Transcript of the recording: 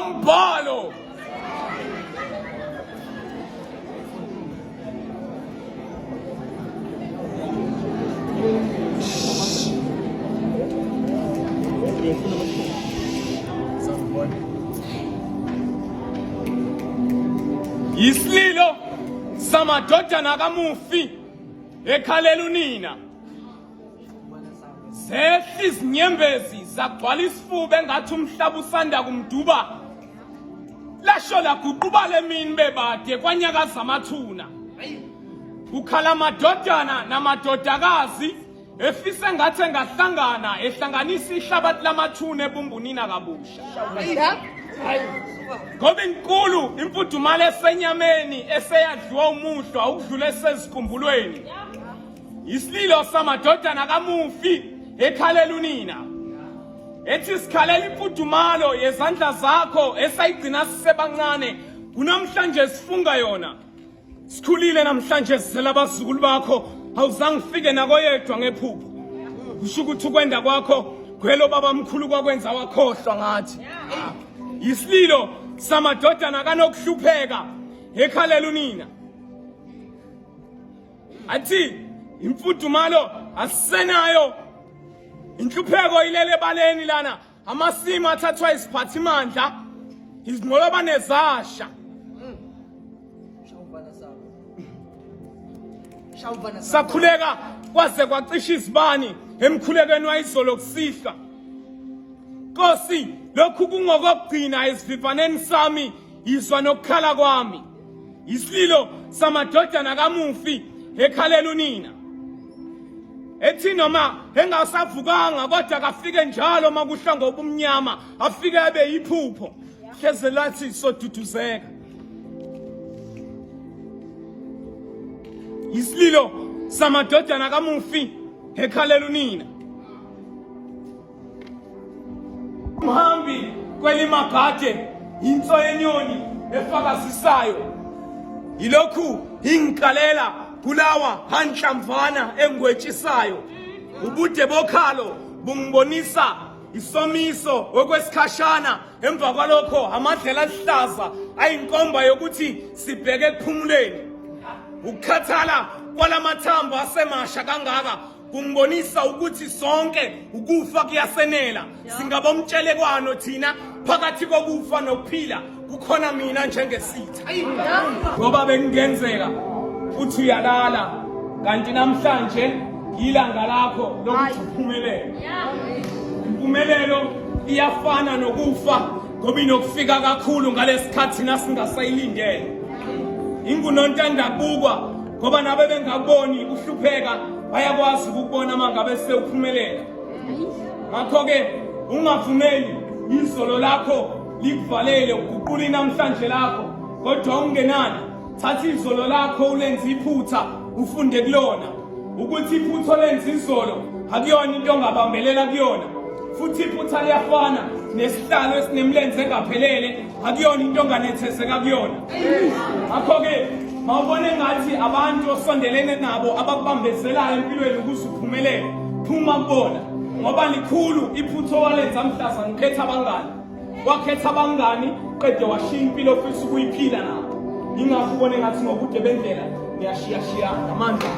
Umbhalo. Isililo samadodana kamufi ekhalela unina. Zehla izinyembezi zagcwala isifuba engathi umhlaba usanda kumduba. Lasho laguqubala emini bebade kwanyakaza amathuna. Kukhala amadodana namadodakazi efisa engathi engahlangana ehlanganisa ihlabathi lamathuna ebumbunina kabusha. Ngoba inkulu imfudumalo esenyameni eseyadliwa umuhlwa ukudlula esezikhumbulweni. Isililo samadodana kamufi ekhalela unina. Ethi sikhalela imfudumalo yezandla zakho esayigcina sisebancane kunamhlanje sifunga yona. Sikhulile namhlanje sizela abazukulu bakho awuzange ufike nakoyedwa ngephupho. Kusho ukuthi ukwenda kwakho kwelo baba mkhulu kwakwenza wakhohlwa ngathi. Isililo samadodana kanokuhlupheka ekhalela unina. Athi imfudumalo asisenayo inhlupheko ilele ebaleni lana amasimu athathwa iziphathimandla izinqolobane zasha. Sakhuleka kwaze kwacisha izibani emkhulekweni wayizolo kusihlwa. Nkosi, lokhu kungokokugcina esivivaneni sami, yizwa nokukhala kwami. Isililo samadodana kamufi ekhalela unina. Ethi noma engasavukanga kodwa kafike njalo uma kuhlanga ubumnyama afike abe yiphupho hleze lathi soduduzeka. Isililo samadodana kamufi ekhalela unina. Mhambi kwelimagade inso yenyoni efakazisayo yilokhu ingikalela kulawa hanhlamvana engwetshisayo ubude bokhalo bungibonisa isomiso okwesikhashana emva kwalokho amadlela aluhlaza ayinkomba yokuthi sibheke ekuphumuleni ukukhathala kwalamathambo asemasha kangaka kungibonisa ukuthi sonke ukufa kuyasenela singabomtshelekwana thina phakathi kokufa nokuphila kukhona mina njengesitha ngoba bekungenzeka uthi uyalala kanti namhlanje yilanga lakho lokuthi uphumelele impumelelo iyafana nokufa ngoba inokufika kakhulu ngalesikhathi nasingasayilindele ingunontandakubukwa ngoba nabe bengakuboni uhlupheka bayakwazi ukukubona uma ngabe sewuphumelela ngakho-ke ungavumeli izolo lakho likuvalele uguqula inamhlanje lakho kodwa ungenani thatha izolo lakho ulenze iphutha ufunde kulona ukuthi iphutha olenza izolo akuyona into ongabambelela kuyona futhi iphutha liyafana nesihlalo esinemlenze engaphelele akuyona into onganethezeka kuyona ngakho-ke mawubona engathi abantu osondelene nabo abakubambezelayo empilweni ukuze uphumelele phuma kubona ngoba likhulu iphutha owalenza mhlaza ngikhetha abangani wakhetha abangani qede washiya impilo ofisa ukuyiphila nabo ingakho ubone ngathi ngobude bendlela niyashiyashiyana amandla.